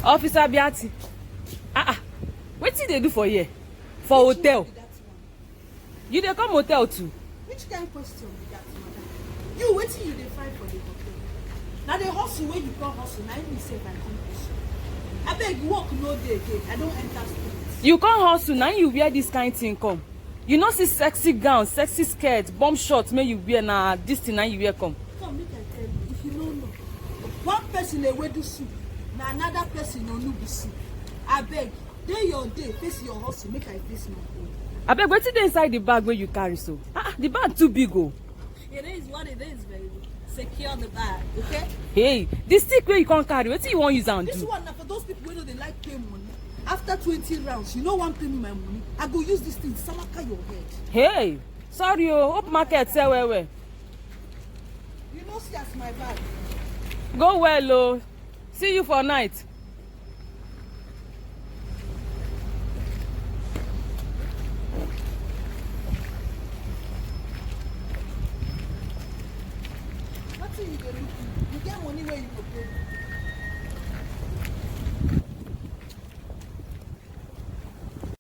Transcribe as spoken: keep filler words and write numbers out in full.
Officer Biati. Ah ah. Wetin you dey do for here? For hotel. Be that one. You dey come hotel too? Which kind question be that, madam? You, wetin you dey find for the hotel? Na the hustle wey you come hustle, na im me sef I come hustle. Abeg, work no dey again. I don enter street. You come hustle, na you wear this kind thing come. You no see sexy gown, sexy skirt, bomb short make you wear, na this thing na you wear come. Come, make I tell you, if you no know, one person ewedu soup, na another person onubu soup. Abeg, dey your day, face your hustle, make I face my own. Abeg, wetin dey inside the bag wey you carry so? Ah, ah, the bag too big o. It is what it is, baby. Secure the bag, okay? Hey, the stick wey you come carry, wetin you wan use am This do? One na for those people wey no dey like pay money. After twenty rounds, you no wan pay me my money. I go use this thing salaka your head. Hey, sorry o, hope market sell well well. You no see as my bag. Go well o. See you for night. Wetin you dey look me? You get money wey you go pay me?